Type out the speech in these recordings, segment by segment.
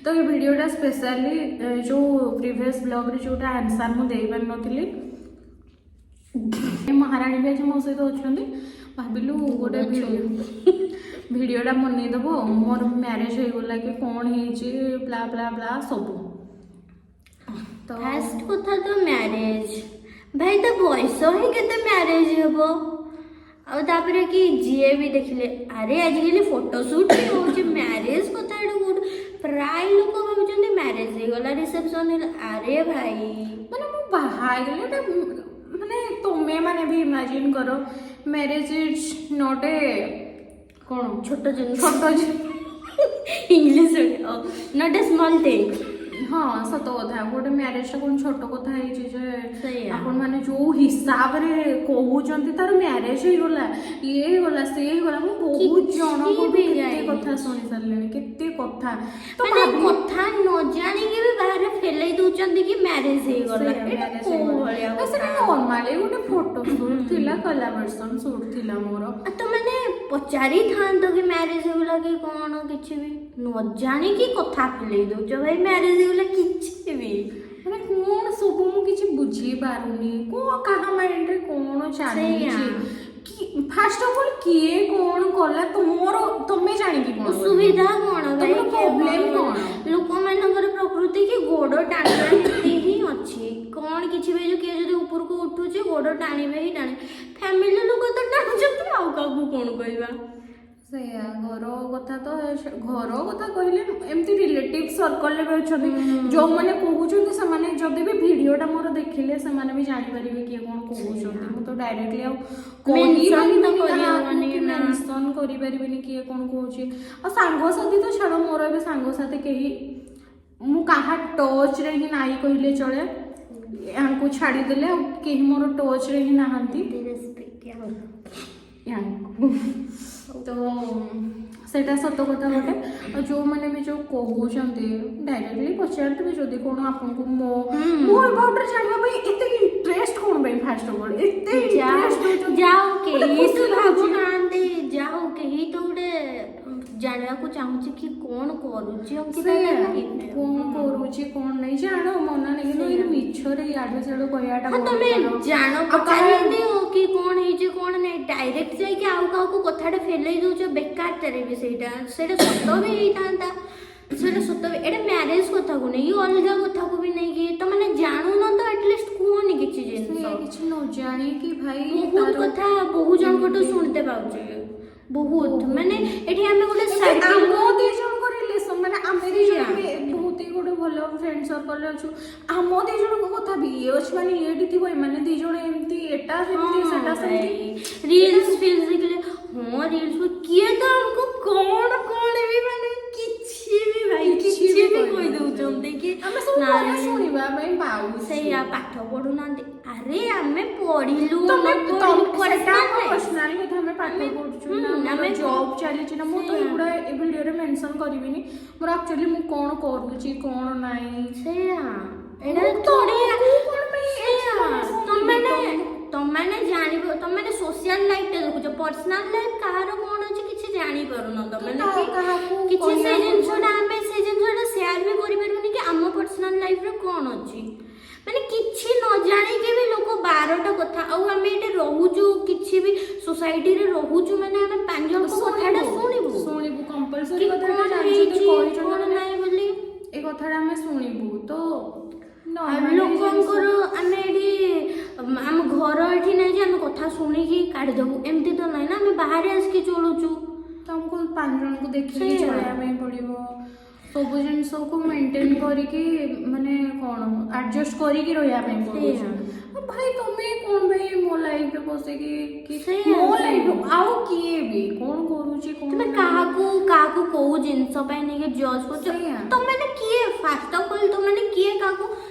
ତ ଏ ଭିଡ଼ିଓଟା ସ୍ପେଶାଲି ଯେଉଁ ପ୍ରିଭିୟସ୍ ବ୍ଲଗ୍ରେ ଯେଉଁଟା ଆନ୍ସର୍ ମୁଁ ଦେଇପାରିନଥିଲି, ଏ ମହାରାଣୀ ବି ଆଜି ମୋ ସହିତ ଅଛନ୍ତି। ଭାବିଲୁ ଗୋଟେ ଭିଡ଼ିଓଟା ବନେଇଦେବୁ ଆଉ। ମୋର ମ୍ୟାରେଜ୍ ହେଇଗଲା କି କ'ଣ ହେଇଛି, ବ୍ଲା ବ୍ଲା ବ୍ଲା ସବୁ ତ। ଫାଷ୍ଟ କଥା ତ ମ୍ୟାରେଜ, ଭାଇ, ତା ବୟସ ହିଁ କେତେ, ମ୍ୟାରେଜ ହେବ? ଆଉ ତାପରେ କି ଯିଏ ବି ଦେଖିଲେ, ଆରେ ଆଜିକାଲି ଫଟୋ ସୁଟ୍ ବି ହେଉଛି, ମ୍ୟାରେଜ କଥା ଏଠୁ କୋଉଠୁ? ପ୍ରାୟ ଲୋକ ଭାବୁଛନ୍ତି ମ୍ୟାରେଜ ହେଇଗଲା, ରିସେପସନ୍ ହେଲା। ଆରେ ଭାଇ। ମାନେ ମୁଁ ବାହା ହେଇଗଲି, ଏଇଟା ମାନେ ତୁମେ ମାନେ ବି ଇମାଜିନ୍ କର, ମ୍ୟାରେଜ୍ is not a କ'ଣ ଛୋଟ ଜିନିଷ। ଛୋଟ English, not a small thing. ହଁ, ସତ କଥା। ଗୋଟେ ମ୍ୟାରେଜଟା କ'ଣ ଛୋଟ କଥା ହେଇଛି ଯେ ଆପଣମାନେ ଯୋଉ ହିସାବରେ କହୁଛନ୍ତି, ତାର ମ୍ୟାରେଜ ହେଇଗଲା, ଇଏ ହେଇଗଲା, ସେ ହେଇଗଲା, ମୁଁ ବହୁତ କିଛି ଜଣଙ୍କଠୁ ବି କେତେ ଯାଇନି। କଥା ଶୁଣି ସାରିଲିଣି, କେତେ କଥା ତ ମାନେ ଭାବିଲି କଥା ନ ଜାଣିକି ବି ବାହାରେ ଫେଲେଇ ଦଉଛନ୍ତି କି ମ୍ୟାରେଜ ହେଇଗଲା। ସେଇଆ, ଏଇଟା marriage କୋଉ ହେଇଗଲା। ଭଳିଆ ନା, ସେଟା କଥା? ନର୍ମାଲି ଗୋଟେ ଫଟୋ ସୁଟ୍ ଥିଲା, କୋଲାବରେସନ ସୁଟ୍ ଥିଲା ମୋର। ଆଉ ତ ମାନେ ପଚାରିଥାନ୍ତ କି ମ୍ୟାରେଜ ହେଇଗଲା କି କ'ଣ? କିଛି ବି ନ ଜାଣିକି କଥା ଫେଲେଇ ଦଉଛ ଭାଇ, ମ୍ୟାରେଜ ହେଇଗଲା, କିଛି ବି। ମାନେ କ'ଣ ସବୁ ମୁଁ କିଛି ବୁଝି ପାରୁନି, କ'ଣ କାହା ମାଇଣ୍ଡରେ କ'ଣ ଚାଲିଛି କି ଫାଷ୍ଟ ଅଫ୍ ଅଲ୍ କିଏ କ'ଣ କଲା, ତୁମର ତମେ ଜାଣିକି କ'ଣ କରିବ? ଅସୁବିଧା କ'ଣ ଭାଇ? ତମର ପ୍ରୋବ୍ଲେମ କ'ଣ? ଲୋକମାନଙ୍କର ପ୍ରକୃତି କି ଗୋଡ଼ ଟାଣିବା ନୀତି ହିଁ ଅଛି। କ'ଣ କିଛି ବି ଯୋଉ କିଏ ଯଦି ଉପରକୁ ଉଠୁଛି, ଗୋଡ଼ ଟାଣିବେ ହିଁ ଟାଣିବେ। ଫ୍ୟାମିଲି ଲୋକ ତ ଟାଣୁଛନ୍ତି, ଆଉ କାହାକୁ କ'ଣ କହିବା? ସେଇଆ, ଘର କଥା ତ ଘର କଥା କହିଲେ ଏମିତି ରିଲେଟିଭ ସର୍କଲରେ ବି ଅଛନ୍ତି ଯୋଉମାନେ କହୁଛନ୍ତି। ସେମାନେ ଯଦି ବି ଭିଡ଼ିଓଟା ମୋର ଦେଖିଲେ, ସେମାନେ ବି ଜାଣିପାରିବେ କିଏ କ'ଣ କହୁଛନ୍ତି। ମୁଁ ତ ଡାଇରେକ୍ଟଲି ଆଉ Mention ତ କହିପାରିବିନି କରିହବନି ନା। ମେନସନ୍ କରିପାରିବିନି କିଏ କ'ଣ କହୁଛି। ଆଉ ସାଙ୍ଗସାଥି ତ ଛାଡ଼, ମୋର ଏବେ ସାଙ୍ଗସାଥି କେହି, ମୁଁ କାହା ଟଚ୍ରେ ହିଁ ନାହିଁ କହିଲେ ଚଳେ। ୟାଙ୍କୁ ଛାଡ଼ିଦେଲେ ଆଉ କେହି ମୋର ଟଚ୍ରେ ହିଁ ନାହାନ୍ତି। ୟାଙ୍କୁ ତ ସେଇଟା ସତ କଥା ଗୋଟେ। ଆଉ ଯେଉଁମାନେ ବି ଯେଉଁ କହୁଛନ୍ତି, ଡାଇରେକ୍ଟଲି ପଚାରିଥିବେ ଯଦି କ'ଣ ଆପଣଙ୍କୁ ମୋ ଏବାଉଟ୍ରେ ଜାଣିବା ପାଇଁ ଏତେ ଇଣ୍ଟରେଷ୍ଟ କ'ଣ ପାଇଁ? ଫାଷ୍ଟ ଅଫ୍ ଅଲ୍ ଏତେ ଇଣ୍ଟରେଷ୍ଟ। ଯାଉ, କେହି ତ ଖୁସି ଲାଗୁଛି। ଭାବୁନାହାନ୍ତି। ଯାଉ, କେହି ତ ଗୋଟେ ଜାଣିବାକୁ ଚାହୁଁଛି କି କ'ଣ କରୁଛି ଅଙ୍କିତା ତା ଲାଇଫରେ। କ'ଣ କରୁଛି କ'ଣ ନାହିଁ ଜାଣ ମନା ନାହିଁ, କିନ୍ତୁ ଏଇ ମିଛରେ ଇଆଡୁ ସିଆଡୁ କହିବାଟା ହଁ, ତମେ ବହୁତ ଜାଣ, ଆଉ ପଚାରି ଦିଅ କି କ'ଣ ହେଇଛି କ'ଣ ନାହିଁ। ଡାଇରେକ୍ଟ ଯାଇକି ଆଉ କାହାକୁ କଥାଟା ଫେଲେଇ ଦଉଛ ବେକାରଟାରେ ବି। ସେଇଟା ସତ ବି ହେଇଥାନ୍ତା, ସେଇଟା ସତ ବି। ଏଇଟା ମ୍ୟାରେଜ କଥାକୁ ନେଇକି, ଅଲଗା କଥାକୁ ବି ନେଇକି ତମାନେ ଜାଣୁନ ତ ଆଟଲିଷ୍ଟ କୁହନି କିଛି ଜିନିଷ। ସେଇଆ, କିଛି ନ ଜାଣିକି ଭାଇ ବହୁତ କଥା ବହୁତ ଜଣଙ୍କଠୁ ଶୁଣିତେ ପାଉଛୁ, ବହୁତ। ମାନେ ଏଠି ଆମେ ଗୋଟେ ଏବେ ସାର୍କେଲ ଆମ ଦି ଜଣଙ୍କ ରିଲେସନ, ମାନେ ଆମେ ଦି ଜଣ ବି ବହୁତ ହି ଗୋଟେ ଭଲ ଫ୍ରେଣ୍ଡ ସର୍କଲରେ ଅଛୁ। ଆମ ଦି ଜଣଙ୍କ କଥା ବି ଇଏ ଅଛି, ମାନେ ଇଏ ଏଠି ଥିବ, ଏମାନେ ଦି ଜଣ ଏମିତି, ଏଟା ସେମିତି, ସେଟା ସେମିତି। ରିଲ୍ସ ଫିଲ୍ସ ଦେଖିଲେ, ହଁ, ରିଲ୍ସ କିଏ ତ ଆମକୁ କଣ କଣ ବି, ମାନେ କିଛି ବି ଭାଇ, କିଛି ବି କହି ଦଉଛନ୍ତି କି ଆମେ ସବୁ ପରେ ନାଇଁ, ଶୁଣିବା ପାଇଁ ପାଉଛୁ। ସେଇଆ, ପାଠ ପଢୁନାହାନ୍ତି। ଆରେ ଆମେ ପଢିଲୁ ତମେ ନ ପଢିଲୁ, ସେଟା ଆମ personal life। Personal କଥା। ଆମେ ପାଠ ପଢୁଛୁ ନା ଆମର ଜବ୍ ଚାଲିଛି ନା, ମୁଁ ତ ଏଗୁଡ଼ା ଏ ଭିଡ଼ିଓରେ ମେନସନ୍ କରିବିନି ମୋର ଆକ୍ଚୁଆଲି ମୁଁ କ'ଣ କରୁଛି କ'ଣ ନାହିଁ। ସେଇଆ, ଏଇଟା ମୁଁ ଥୋଡ଼ି ତମକୁ କ'ଣ ପାଇଁ ସେଇଆ, explanation ତମେମାନେ ଦେବି? ତମେମାନେ ଜାଣିବ, ତମେମାନେ ସୋସିଆଲ ଲାଇଫଟା ଦେଖୁଛ, ପର୍ସନାଲ ଲାଇଫ କାହାର କ'ଣ ଅଛି କିଛି ଜାଣିପାରୁନ ତମେମାନେ। କାହାକୁ କିଛି ସେ କହିବାକୁ ଜିନିଷଟା ଆମେ ସେ ଜିନିଷଟା ସେୟାର ବି କରିପାରିବୁନି କି ଆମ ପର୍ସନାଲ ଲାଇଫରେ କ'ଣ ଅଛି। ମାନେ କିଛି ନ ଜାଣିକି ବି ଲୋକ 12ଟା କଥା। ଆଉ ଆମେ ଏଠି ରହୁଛୁ, କିଛି ବି ସୋସାଇଟିରେ ରହୁଛୁ, ମାନେ ଆମେ ପାଞ୍ଚ ଜଣଙ୍କ କଥାଟା ଶୁଣିବୁ। ଶୁଣିବୁ କି କମ୍ପଲସରି। କଥାଟା କ'ଣ ଜାଣିଛନ୍ତି, ହେଇଛି କହିଛନ୍ତି, କ'ଣ ମାନେ ନାହିଁ ବୋଲି। ଏ କଥାଟା ଆମେ ଶୁଣିବୁ ତ। ଆଉ normally ଲୋକଙ୍କର ଆମେ ଏଠି, ଆମ ଘର ଏଠି ନାହିଁ ଯେ ଆମେ କଥା ଶୁଣିକି କାଢିଦବୁ। ଏମିତି ତ ନାହିଁ ନା, ଆମେ ବାହାରେ ଆସିକି ଚଳୁଛୁ। ତ ଆମକୁ ପାଞ୍ଚ ଜଣଙ୍କୁ ଦେଖିକି ଚଳିବା ପାଇଁ ପଡ଼ିବ। ସବୁ ଜିନିଷକୁ ମେଣ୍ଟେନ୍ କରିକି, ମାନେ କ'ଣ ଆଡଜଷ୍ଟ କରିକି ରହିବା ପାଇଁ ପଡୁଛି। ଆଉ ଭାଇ, ତମେ କ'ଣ ପାଇଁ ମୋ ଲାଇଫରେ ବସିକି କି ମୋ ଲାଇଫ ଆଉ କିଏ ବି କ'ଣ କରୁଛି କ'ଣ ତମେ ନାହିଁ। କାହାକୁ କାହାକୁ କୋଉ ଜିନିଷ ପାଇଁ ନେଇକି ଜଜ୍ କରୁଛ? ତମେମାନେ କିଏ? ଫାଷ୍ଟ ଅଫ୍ ଅଲ୍ ତମେମାନେ କିଏ କାହାକୁ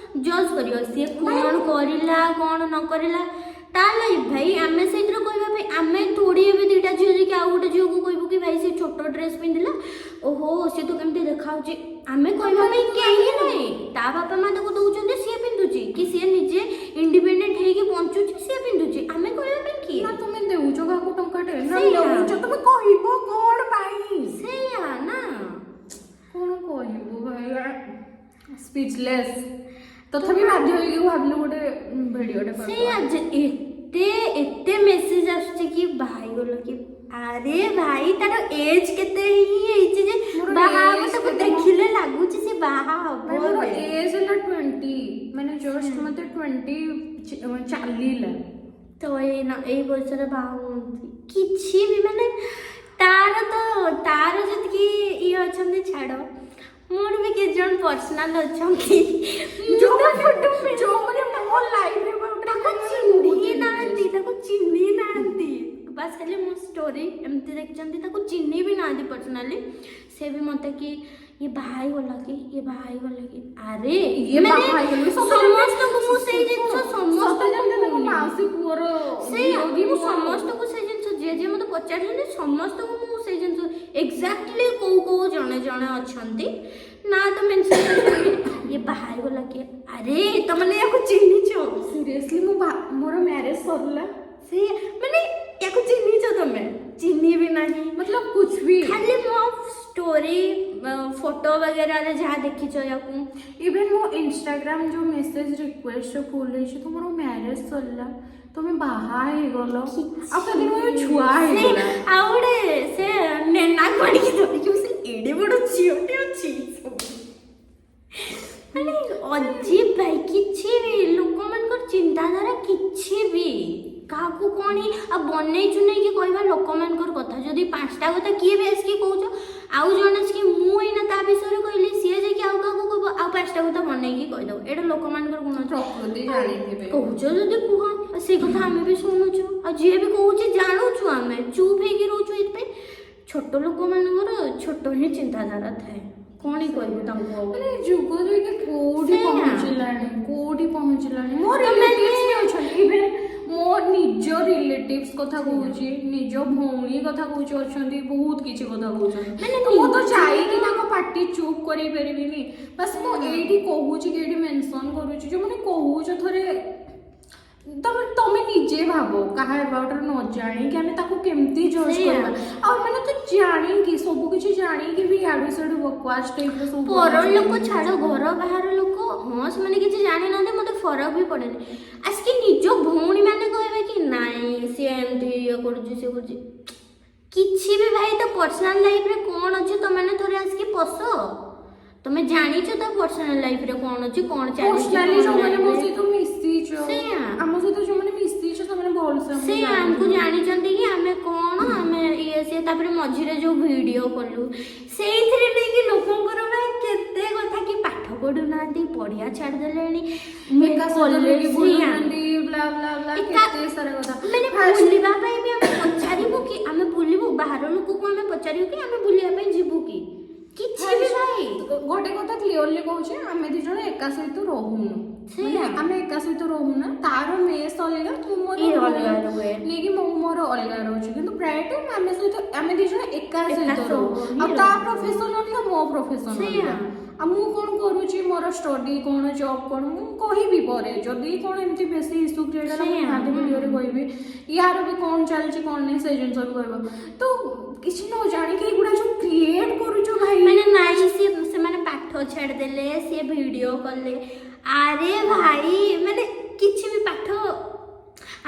ଜଜ୍ କରିବ? ସିଏ କ'ଣ କରିଲା କ'ଣ ନ କରିଲା, ତା ଲାଇଫ୍ ଭାଇ। ଆମେ ସେଇଥିରେ କହିବା ପାଇଁ ଆମେ ଥୋଡ଼ି ଏବେ ଦିଟା ଝିଅ ଯାଇକି ଆଉ ଗୋଟେ ଝିଅକୁ କହିବୁ କି ଭାଇ, ସେ ଛୋଟ ଡ୍ରେସ୍ ପିନ୍ଧିଲା, ଓହୋ, ସିଏ ତ କେମିତି ଦେଖାଯାଉଛି। ଆମେ କହିବା ପାଇଁ କେହି ନାହିଁ। ତା ବାପା ମା ତାକୁ ଦଉଛନ୍ତି, ସିଏ ପିନ୍ଧୁଛି, କି ସିଏ ନିଜେ ଇଣ୍ଡିପେଣ୍ଡେଣ୍ଟ ହେଇକି ବଞ୍ଚୁଛି, ସିଏ ପିନ୍ଧୁଛି। ଆମେ କହିବା ପାଇଁ କିଏ? ନା ତମେ ଦେଉଛ କାହାକୁ ଟଙ୍କାଟେ ନା ନଉଛ, ତମେ କହିବ କ'ଣ ପାଇଁ? ସେଇଆ ନା। କ'ଣ କହିବୁ ଭାଇ? ୟୁଜଲେସ୍। ତଥାପି ବାଧ୍ୟ ହେଇକି ଭାବିଲୁ ଗୋଟେ ଭିଡ଼ିଓଟେ। ସେଇଆ ଯେ, ଏତେ ଏତେ ମେସେଜ ଆସୁଛି କି ବାହା ହେଇଗଲ କି? ଆରେ ଭାଇ, ତାର ଏଜ୍ କେତେ ହିଁ ହେଇଛି ଯେ ମୋର ବାହା ହବ? age ତାକୁ କେତେ? ଦେଖିଲେ ଲାଗୁଛି ସେ ବାହା ହବ ମୋର ଏବେ। ଏଜ୍ ହେଲା 20, ମାନେ ଜଷ୍ଟ ମତେ 20 ଚାଲିଲା। ତ ଏଇ ନା ଏଇ ବୟସରେ ବାହା ହୁଅନ୍ତି କିଛି ବି? ମାନେ ତାର ତ ତାର ଯେତିକି ଇଏ ଅଛନ୍ତି ଛାଡ଼, ମୋର ବି କେତେ ଜଣ ପର୍ସନାଲ ଅଛନ୍ତି, ମୁଁ ତା ଯୋଉମାନେ ଫଟୋ ଯୋଉମାନେ ମୋ ଲାଇଫରେ ତାକୁ ଚିହ୍ନି ନାହାନ୍ତି, ତାକୁ ଚିହ୍ନି ନାହାନ୍ତି, ବାସ୍ ଖାଲି ମୋ ଷ୍ଟୋରି ଏମିତି ଦେଖିଛନ୍ତି, ତାକୁ ଚିହ୍ନି ବି ନାହାନ୍ତି ପର୍ସନାଲି, ସେ ବି ମୋତେ କି ଇଏ ବାହା ହେଇଗଲା କି, ଇଏ ବାହା ହେଇଗଲା କି? ଆରେ ଇଏ ମାନେ ବାହା ହେଇଗଲେ। ସମସ୍ତଙ୍କୁ ମୁଁ ସେଇ ଜିନିଷ ସତେ ସମସ୍ତଙ୍କୁ ଯେମିତି ତାଙ୍କ କହୁନି। ମାଉସୀ ପୁଅର ସେଇଆ ଝିଅ କି ମୁଁ ସମସ୍ତଙ୍କୁ ସେଇ ଜିନିଷ, ଯିଏ ଯିଏ ମୋତେ ପଚାରୁଛନ୍ତି, ସମସ୍ତଙ୍କୁ ମୁଁ ସେଇ ଜିନିଷ ଏକ୍ଜାକ୍ଟଲି କୋଉ କୋଉ ଜଣେ ଜଣେ ଅଛନ୍ତି, ନା ତ ମେନସନ୍ କରିପାରିବିନି, ଇଏ ବାହା ହେଇଗଲା କିଏ? ଆରେ ତମେ ୟାକୁ ଚିହ୍ନିଛ? ସିରିୟସଲି, ମୁଁ ମୋର ମ୍ୟାରେଜ ସରିଲା। ସେ ମାନେ ୟାକୁ ଚିହ୍ନିଛ ତମେ? ଚିହ୍ନି ବି ନାହିଁ। ମତଲବ कुछ भी। ଖାଲି ମୋ ଷ୍ଟୋରି, ଫଟୋ ବଗେରାରେ ଯାହା ଦେଖିଛ ୟାକୁ। ଇଭେନ୍ ମୋ ଇନଷ୍ଟାଗ୍ରାମ ଯୋଉ ମେସେଜ ରିକ୍ୱେଷ୍ଟ ଫୁଲ୍ ହେଇଛି, ତୁମର ମ୍ୟାରେଜ ସରିଲା, ତୁମେ ବାହା ହେଇଗଲ, ଆଉ ସେଦିନ ମୋର ଛୁଆ ହେଇଗଲା। ଆଉ ଗୋଟେ ସେ ନେନା ଆଣିକି ଧରିକି, ସେ ଏଡେ ବଡ ଝିଅଟେ ଅଛି। ମାନେ ଅଜୀବ ଭାଇ, କିଛି ବି ଲୋକମାନଙ୍କର ଚିନ୍ତାଧାରା, କିଛି ବି କାହାକୁ କ'ଣ ହିଁ ଆଉ ବନେଇ ଚୁନେଇକି କହିବା ଲୋକମାନଙ୍କର କଥା। ଯଦି ପାଞ୍ଚଟା କଥା କିଏ ବି ଆସିକି କହୁଛ, ଆଉ ଜଣେ ଆସିକି, ମୁଁ ଏଇନା ତା ବିଷୟରେ କହିଲି, ସିଏ ଯାଇକି ଆଉ କାହାକୁ କହିବ, ଆଉ ପାଞ୍ଚଟା କଥା ବନେଇକି କହିଦବ। ଏଇଟା ଲୋକମାନଙ୍କର ଗୁଣ ଅଛି। ପ୍ରକୃତି ଜାଣିଥିବେ। କହୁଛ ଯଦି କୁହ, ଆଉ ସେଇ କଥା ଆମେ ବି ଶୁଣୁଛୁ, ଆଉ ଯିଏ ବି କହୁଛି ଜାଣୁଛୁ, ଆମେ ଚୁପ୍ ହେଇକି ରହୁଛୁ ଏଇଥିପାଇଁ। ଛୋଟ ଲୋକମାନଙ୍କର ଛୋଟ ହିଁ ଚିନ୍ତାଧାରା ଥାଏ, କ'ଣ ହିଁ କହିବୁ ତାଙ୍କୁ ଆଉ? ମାନେ ଯୁଗ ଯାଇକି କୋଉଠି ପହଞ୍ଚିଲାଣି, କୋଉଠି ପହଞ୍ଚିଲାଣି। ମୋ ରିଲେଟିଭ୍ସ ବି ଅଛନ୍ତି, ଇଭେନ୍ ମୋ ନିଜ ରିଲେଟିଭ୍ସ କଥା କହୁଛି, ନିଜ ଭଉଣୀ କଥା କହୁଛି, ଅଛନ୍ତି, ବହୁତ କିଛି କଥା କହୁଛନ୍ତି। ମାନେ ତ ମୁଁ ତ ଯାଇକି ତାଙ୍କ ପାଟି ଚୁପ୍ କରେଇ ପାରିବିନି। ବାସ୍ ମୁଁ ଏଇଠି କହୁଛି କି ଏଇଠି ମେନସନ୍ କରୁଛି, ଯୋଉମାନେ କହୁଛ, ଥରେ ତମେ ତମେ ନିଜେ ଭାବ, କାହା ଏବାଉଟରେ ନ ଜାଣିକି ଆମେ ତାକୁ କେମିତି ଜଜ୍ କରିବା? ଆଉ ମାନେ ତ ଜାଣିକି, ସବୁ କିଛି ଜାଣିକି ବି ଇଆଡୁ ସିଆଡୁ ବକୱାସ ଟାଇପ୍ର ସବୁ ପର କହୁଛନ୍ତି। ଲୋକ ଛାଡ଼, ଘର ବାହାର ଲୋକ, ହଁ, ସେମାନେ କିଛି ଜାଣିନାହାନ୍ତି, ମୋତେ ଫରକ ବି ପଡ଼େନି। ଆସିକି ନିଜ ଭଉଣୀ ମାନେ କହିବେ କି ନାଇଁ, ସିଏ ଏମିତି ଇଏ କରୁଛି, ସିଏ କରୁଛି, କିଛି ବି। ଭାଇ, ତା ପର୍ସନାଲ ଲାଇଫରେ କ'ଣ ଅଛି, ତମେ ଥରେ ଆସିକି ପଶ, ତମେ ଜାଣିଛ ତା ପର୍ସନାଲ ଲାଇଫରେ କ'ଣ ଅଛି, କ'ଣ ଚାଲିଛି, ପର୍ସନାଲି କ'ଣ ଯୋଉମାନେ ମୋ ନାହିଁ। ସହିତ ମିଶିଛ, ଆମ ସହିତ ଯୋଉମାନେ ମିଶିଛ, ସେମାନେ ଭଲସେ ଆମକୁ ସେ ଆମକୁ ଜାଣିଛନ୍ତି। ଜାଣିଛନ୍ତି କି ଆମେ କ'ଣ, ଆମେ ଇଏ ସିଏ। ତାପରେ ମଝିରେ ଯୋଉ ଭିଡ଼ିଓ କଲୁ, ସେଇଥିରେ ନେଇକି ଲୋକଙ୍କର ଭାଇ କେତେ କଥା କି ପାଠ ପଢୁନାହାନ୍ତି, ପଢିଆ ଛାଡ଼ିଦେଲେଣି, ଏକା ସହିତ କଲେଜ ଯାଇକି ବୁଲୁଛନ୍ତି, ବ୍ଲା ବ୍ଲା ବ୍ଲା, କେତେ ସାରା କଥା। ମାନେ ବୁଲିବା ପାଇଁ ବି ଆମେ ପଚାରିବୁ କି ଆମେ ବୁଲିବୁ? ବାହାର ଲୋକକୁ ଆମେ ପଚାରିବୁ କି ଆମେ ବୁଲିବା ପାଇଁ ଯିବୁ କି? କିଛି ବି ଭାଇ। ଗୋଟେ କଥା କ୍ଲିୟରଲି କହୁଛି, ଆମେ ଦି ଜଣ ଏକା ସହିତ ରହୁନୁ। ମାନେ ଆମେ ଏକା ସହିତ ରହୁନା। ତାର ମେସ୍ ଅଲଗା, ମୁଁ ମୋର ଇଏ ଅଲଗା ରୁହେ। ନେଇକି ମୁଁ ମୋର ଅଲଗା ରହୁଛି, କିନ୍ତୁ ପ୍ରାୟ ଟାଇମ୍ ଆମେ ସହିତ ଆମେ ଦି ଜଣ ଏକା ଏକା ସହିତ ରହୁ। ସହ ଆଉ ହିଁ ତା ରହୁ। ପ୍ରଫେସନ ଅଲଗା, ମୋ ପ୍ରଫେସନ ଅଲଗା। ଆଉ ମୁଁ କ'ଣ କରୁଛି, ମୋର ଷ୍ଟଡି କ'ଣ, ଜବ୍ କ'ଣ, ମୁଁ କହିବି ପରେ। ଯଦି କ'ଣ ଏମିତି ବେଶୀ ଇସ୍ୟୁ କ୍ରିଏଟ୍ ହେଲା, ମୁଁ ନିହାତି ଭିଡ଼ିଓରେ କହିବି। ୟାର ବି କ'ଣ ଚାଲିଛି କ'ଣ ନାହିଁ, ସେଇ ଜିନିଷ ବି କହିବ। ତ କିଛି ନ ଜାଣିକି ଏଗୁଡ଼ା ଯୋଉ କ୍ରିଏଟ୍ କରୁଛ ଭାଇ। ମାନେ ନାଇଁ, ସିଏ ସେମାନେ ପାଠ ଛାଡ଼ିଦେଲେ, ସିଏ ଭିଡ଼ିଓ କଲେ। ଆରେ ଭାଇ, ମାନେ କିଛି ବି ପାଠ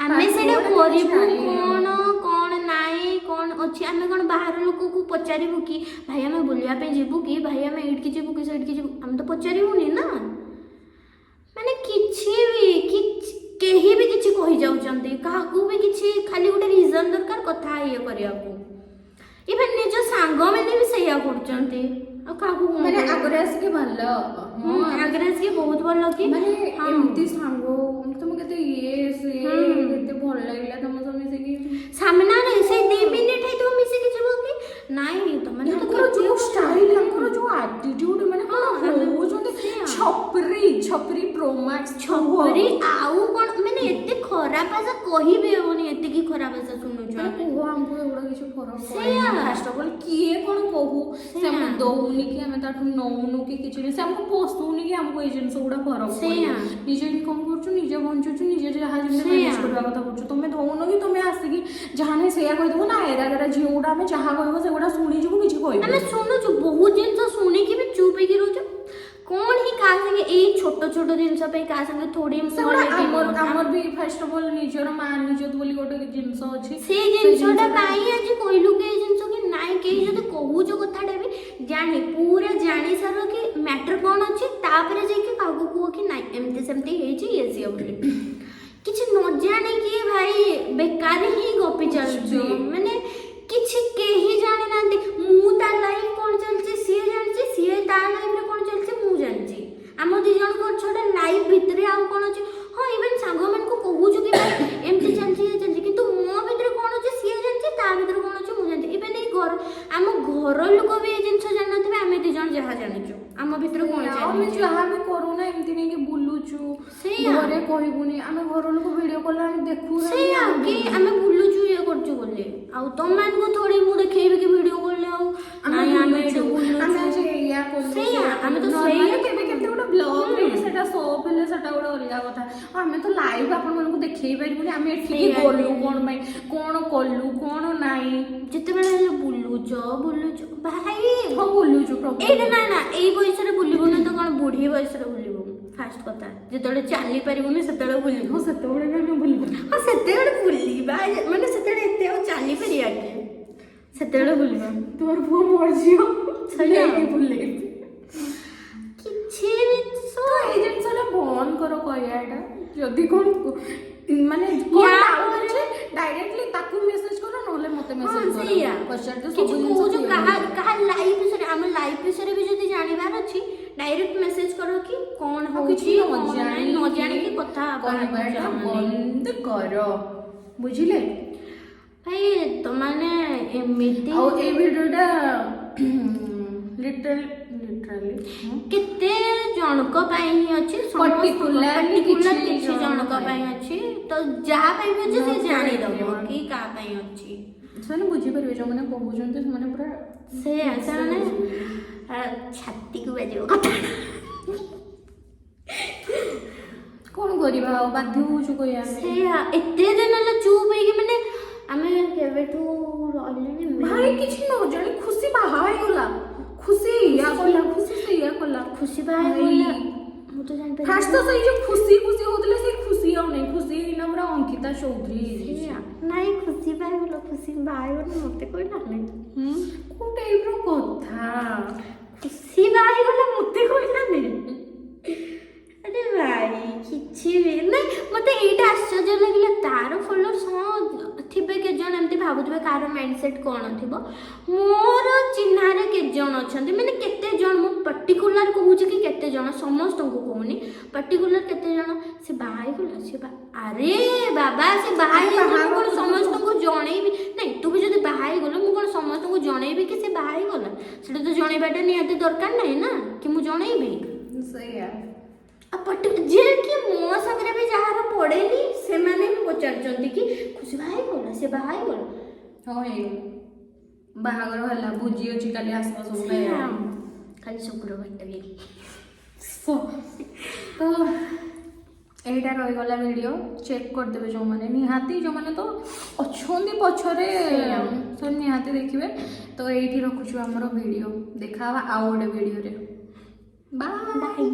ଆମେ ପାଠ ସେଇଟା ଗୋଟେ କରିବୁ ଛାଡ଼ି କ'ଣ, କ'ଣ ନାଇଁ, କ'ଣ ଅଛି, ଆମେ କ'ଣ ବାହାର ଲୋକକୁ ପଚାରିବୁ କି ଭାଇ, ଆମେ ବୁଲିବା ପାଇଁ ଯିବୁ କି? ଭାଇ, ଆମେ ଏଇଠିକି ଯିବୁ କି, ସେଇଠିକି ଯିବୁ? ଆମେ ତ ପଚାରିବୁନି ନା। ମାନେ କିଛି ବି କିଛି, କେହି ବି କିଛି କହିଯାଉଛନ୍ତି, କାହାକୁ ବି କିଛି ଖାଲି ଗୋଟେ ରିଜନ୍ ଦରକାର କଥା ଇଏ କରିବାକୁ। ଇଭେନ୍ ନିଜ ସାଙ୍ଗମାନେ ବି ସେଇଆ କରୁଛନ୍ତି, ଆଉ କାହାକୁ କଣ ମାନେ କହିବୁ? ଆଗରେ ଆସିକି ଭଲ ଆଗରେ ଆସିକି ବହୁତ ଭଲ କି ମାନେ ଏମିତି ସାଙ୍ଗ ତମ କେତେ ଇଏ ସିଏ କେତେ ଭଲ ଲାଗିଲା ତମ ସହ ମିଶିକି। ସାମ୍ନାରେ ସେଇ 2 ମିନିଟ୍ ହେଇଥିବ ମିଶିକି ଯିବ କି ନାଇଁ, ତମେ ତ ତାଙ୍କର ଯୋଉ ଷ୍ଟାଇଲ, ତାଙ୍କର ଯୋଉ ଆଟିଟ୍ୟୁଡ, ମାନେ କଣ ହଉଛନ୍ତି। ଛପରି ଛପରି ପ୍ରୋମାକ୍ସ। ଛପରି ଆଉ କଣ, ମାନେ ଏତେ ଖରାପ ଭାଷା କହିବି ହେବନି, ଏତିକି ଖରାପ ଭାଷା ଶୁଣୁଛୁ ମାନେ ଆମେ। କୁହ, ଆମକୁ ଏଗୁଡ଼ା କିଛି ଫରକ ପଡ଼େନି। ଫାଷ୍ଟ ଅଫ୍ ଅଲ୍ କିଏ କଣ କହୁ, ସେ ଆମକୁ ଦଉନି କି ଆମେ ତାଠୁ ନଉନୁ କି କିଛି ନାହିଁ, ସେ ଆମକୁ ପୋଷୁନି କି ଆମକୁ ଏଇ ଜିନିଷ ଗୁଡ଼ା ଫରକ ପଡ଼େନି। ନିଜେ ଇନକମ୍ କରୁଛୁ, ନିଜେ ବଞ୍ଚୁଛୁ, ନିଜେ ଯାହା ଯେମିତି ମ୍ୟାନେଜ କରିବା କଥା କରୁଛୁ। ତମେ ଦଉନ କି ତମେ ଆସିକି ଯାହା ନାହିଁ ସେଇଆ କହିଦେବ ନା, ଏରା ଗେରା ଝିଅ ଗୁଡ଼ା, ଆମେ ଯାହା କହିବ ସେଗୁଡ଼ା ଶୁଣିଯିବୁ, କିଛି କହିବୁ ଆମେ ଶୁଣୁଛୁ, ବହୁତ ଜିନିଷ ଶୁଣିକି ବି ଚୁପ୍ ହେଇକି ରହୁଛୁ। କଣ ହିଁ କାହା ସାଙ୍ଗେ ଏଇ ଛୋଟ ଛୋଟ ଜିନିଷ ପାଇଁ କାହା ସାଙ୍ଗେ ଥୋଡ଼ି ମୁହଁ ସେଗୁଡ଼ା ଲଗେଇବ? ଆମର ଆମର ବି ଫାର୍ଷ୍ଟ ଅଫ୍ ଅଲ୍ ନିଜର ମାନ ଇଜ୍ଜତ ବୋଲି ଗୋଟେ ଜିନିଷ ଅଛି। ସେଇ ଜିନିଷଟା ପାଇଁ ଆଜି କହିଲୁ କି ଏଇ ଜିନିଷ କି ନାଇଁ, କେହି ଯଦି କହୁଛ କଥାଟା ବି ଜାଣି, ପୁରା ଜାଣି ସାର କି ମ୍ୟାଟର କ'ଣ ଅଛି, ତାପରେ ଯାଇକି କାହାକୁ କୁହ କି ନାଇଁ ଏମିତି ସେମିତି ହେଇଛି ଇଏ ସିଏ ବୋଲି। କିଛି ନ ଜାଣିକି ଭାଇ ବେକାର ହିଁ ଗପି ଚାଲୁଛୁ। ମାନେ କିଛି କେହି ଜାଣିନାହାନ୍ତି। ମୁଁ ତା ଲାଇଫ୍ କ'ଣ ଚାଲିଛି ସିଏ ଜାଣିଛି, ସିଏ ତା ଲାଇଫ୍ରେ କ'ଣ ଚାଲିଛି ମୁଁ ଜାଣିଛି। ଆମ ଦି ଜଣଙ୍କ ଛଡ଼ା ଲାଇଫ୍ ଭିତରେ ଆଉ କ'ଣ ଅଛି? ହଁ, ଇଭେନ୍ ସାଙ୍ଗମାନଙ୍କୁ କହୁଛୁ କି ଭାଇ ଏମିତି ଚାଲିଛି, ଇଏ ଚାଲିଛି, କିନ୍ତୁ ମୋ ଭିତରେ କ'ଣ ଅଛି ସିଏ ଜାଣିଛି, ତା ଭିତରେ କ'ଣ ଅଛି ମୁଁ ଜାଣିଛି। ଇଭେନ୍ ଏଇ ଘର, ଆମ ଘର ଲୋକ ବି ଏଇ ଜିନିଷ ଜାଣିନଥିବେ, ଆମେ ଦି ଜଣ ଯାହା ଜାଣିଛୁ ଆମ ଭିତରେ କ'ଣ ଆଉ ଆମେ ଚାଲିଛି। ଯାହା ବି କରୁନା, ଏମିତି ନେଇକି ବୁଲୁଛୁ, ଘରେ କହିବୁନି। ଆମେ ଘର ଲୋକ ଭିଡିଓ କଲେ ଆମେ ଦେଖୁ। ସେଇଆ କି ଆମେ ବୁଲୁଛୁ, ଇଏ କରୁଛୁ ବୋଲି। ଆଉ ତମମାନଙ୍କୁ ଥୋଡ଼ି ମୁଁ ଦେଖେଇବି କି ଭିଡିଓ କଲେ ଆଉ ଆମେ ନାଇଁ ଆମେ ଏଇଠି ବୁଲୁଛୁ, ଆମେ ବୁଲୁଛୁ। ଆଜି ଏଇଆ କଲୁ, ସେଇଆ, ସେଇଆ ଆମେ ତ କଲୁ। ସେଇଆ Normally କେବେ କେମିତି ଗୋଟେ ବ୍ଲଗରେ ସେଟା ସୋ ହେଲେ ସେଟା ଗୋଟେ ଅଲଗା କଥା। ଆଉ ଆମେ ତ ଲାଇଭ୍ ଆପଣମାନଙ୍କୁ ଦେଖେଇ ପାରିବୁନି ଆମେ ଏଠିକି ଗଲୁ କ'ଣ ପାଇଁ, କ'ଣ କଲୁ, କ'ଣ ନାହିଁ। ଯେତେବେଳେ ହେଲେ ବୁଲୁଛ ବୁଲୁଛ ଭାଇ। ହଁ, ବୁଲୁଛୁ ପ୍ରବଳ। ଏଇଟା ନା ନା, ଏଇ ବୟସରେ ବୁଲିବୁନି ତ କ'ଣ ବୁଢୀ ବୟସରେ ବୁଲିବୁ? ଫାର୍ଷ୍ଟ କଥା, ଯେତେବେଳେ ଚାଲି ପାରିବୁନି ସେତେବେଳେ ବୁଲିବୁ। ହଁ, ସେତେବେଳେ ବି ଆମେ ବୁଲିବୁ। ହଁ, ସେତେବେଳେ ବୁଲିବା, ମାନେ ସେତେବେଳେ ଏତେ ଆଉ ଚାଲି ପାରିବା କି? ସେତେବେଳେ ବୁଲିବା। ତୋର ପୁଅ ମୋର ଝିଅ ସେଇଆ। ନେଇକି ବୁଲେଇବି। କିଛି ଜିନିଷ ତ ଏଇ ଜିନିଷଟା ବନ୍ଦ କର କହିବାଟା। ଯଦି କ'ଣ ମାନେ କ'ଣ ୟା ଡାଉଟ୍ ଅଛି, ଡାଇରେକ୍ଟଲି ତାକୁ ମେସେଜ କର, ନହେଲେ ମତେ ମେସେଜ କର, ପଚାରିଦିଅ। କିଛି ସବୁ ଜିନିଷ କହୁଛୁ clear କାହା ହେଇଯିବ। କାହା ଲାଇଫ୍ ବିଷୟରେ, ଆମ ଲାଇଫ୍ ବିଷୟରେ ବି ଯଦି ଜାଣିବାର ଅଛି, ଡାଇରେକ୍ଟ ମେସେଜ କର କି କ'ଣ ଆଉ କିଛି ହଉଛି ନ କ'ଣ ନାହିଁ। ନ ଜାଣିକି କଥା କହିବାଟା ବାହାରୁଛ। ବନ୍ଦ କର, ବୁଝିଲେ? ଭାଇ, ତମାନେ ଏମିତି ଆଉ ଏଇ ଭିଡ଼ିଓଟା ଲିଟରାଲି କେତେ ଜଣଙ୍କ ପାଇଁ ହିଁ ଅଛି। Particularly particular କିଛି କିଛି ଜଣଙ୍କ ଜଣଙ୍କ ପାଇଁ। ପାଇଁ ଅଛି। ତ ଯାହା ପାଇଁ ବି ଅଛି ସେ Not for ଜାଣିଦବ everyone. କି କାହା ପାଇଁ ଅଛି। ସେମାନେ ବୁଝିପାରିବେ, ଯୋଉମାନେ କହୁଛନ୍ତି ସେମାନେ ପୁରା ସେ ସେମାନେ ଛାତିକୁ ବାଜିବ କଥା। କ'ଣ କରିବା ଆଉ, ବାଧ୍ୟ ହଉଛୁ କହିବା ପାଇଁ। ସେଇଆ, ଏତେ ଦିନ ହେଲା ଚୁପ୍ ହେଇକି, ମାନେ ଆମେ କେବେଠୁ ରହିଲେଣି। ଭାଇ, କିଛି ନ ଜାଣି ଖୁସି ବାହା ହେଇଗଲା, ଖୁସି ଏଇଆ କଲା, ଖୁସି ସେଇଆ କଲା। ଖୁସି ବାହା ହେଇଗଲା, ମୁଁ ତ ଜାଣିପାରିଲି। ଫାଷ୍ଟ ତ ସେଇ ଯୋଉ ଖୁସି ଖୁସି ହଉଥିଲେ, ସେଇ ଖୁସି ଆଉ ନାହିଁ। ଖୁସି ହେଇକିନା ପୁରା ଅଙ୍କିତା ଚୌଧୁରୀ ହେଇଯାଇଛି। ସେଇଆ ନାଇଁ, ଖୁସି ବାହା ହେଇଗଲା, ଖୁସି ବାହା ହେଇଗଲା, ମତେ କହିଲାନି। କୋଉ ଟାଇପର କଥା? ଖୁସି ବାହା ହେଇଗଲା, ମତେ କହିଲାନି। ଆରେ ଭାଇ, କିଛି ବି ନାଇଁ। ମତେ ଏଇଟା ଆଶ୍ଚର୍ଯ୍ୟ ଲାଗିଲା, ତାର ଫଲୋଅର୍ସ ହଁ ଥିବେ କେତେ ଜଣ, ଏମିତି ଭାବୁଥିବେ କାହାର ମାଇଣ୍ଡ ସେଟ୍ କ'ଣ ଥିବ। ମୋର ଚିହ୍ନାରେ କେତେ ଜଣ ଅଛନ୍ତି, ମାନେ କେତେ ଜଣ, ମୁଁ ପର୍ଟିକୁଲାର କହୁଛି କି କେତେ ଜଣ, ସମସ୍ତଙ୍କୁ କହୁନି, ପର୍ଟିକୁଲାର କେତେ ଜଣ, ସେ ବାହା ହେଇଗଲା, ସେ ଆରେ ବାବା, ସେ ବାହା ହେଇଗଲା, ମୁଁ କ'ଣ ସମସ୍ତଙ୍କୁ ଜଣେଇବି? ନାଇଁ, ତୁ ବି ଯଦି ବାହା ହେଇଗଲୁ, ମୁଁ କ'ଣ ସମସ୍ତଙ୍କୁ ଜଣେଇବି କି ସେ ବାହା ହେଇଗଲା? ସେଟା ତ ଜଣେଇବାଟା ନିହାତି ଦରକାର ନାହିଁ ନା କି ମୁଁ ଜଣେଇବି। ସେଇଆ। ଆଉ ଯିଏ କି ମୋ ସାଙ୍ଗରେ ବି ଯାହାର ପଡ଼େନି, ସେମାନେ ବି ପଚାରୁଛନ୍ତି କି ଖୁସି ବାହା ହେଇଗଲା, ସେ ବାହା ହେଇଗଲା। ହଁ, ହେଇଗଲା, ବାହାଘର ହେଲା, ଭୋଜି ଅଛି, କାଲି ଆସିବ ସବୁ ଖାଇବା। କାଲି ଶୁକ୍ରବାରଟା ବି। ତ ଏଇଟା ରହିଗଲା ଭିଡ଼ିଓ। ଚେକ୍ କରିଦେବେ ଯେଉଁମାନେ ନିହାତି, ଯେଉଁମାନେ ତ ଅଛନ୍ତି ପଛରେ, ସେ ନିହାତି ଦେଖିବେ। ତ ଏଇଠି ରଖୁଛୁ ଆମର ଭିଡ଼ିଓ। ଦେଖା ହବା ଆଉ ଗୋଟେ ଭିଡ଼ିଓରେ। ବାଏ। ବାଇ।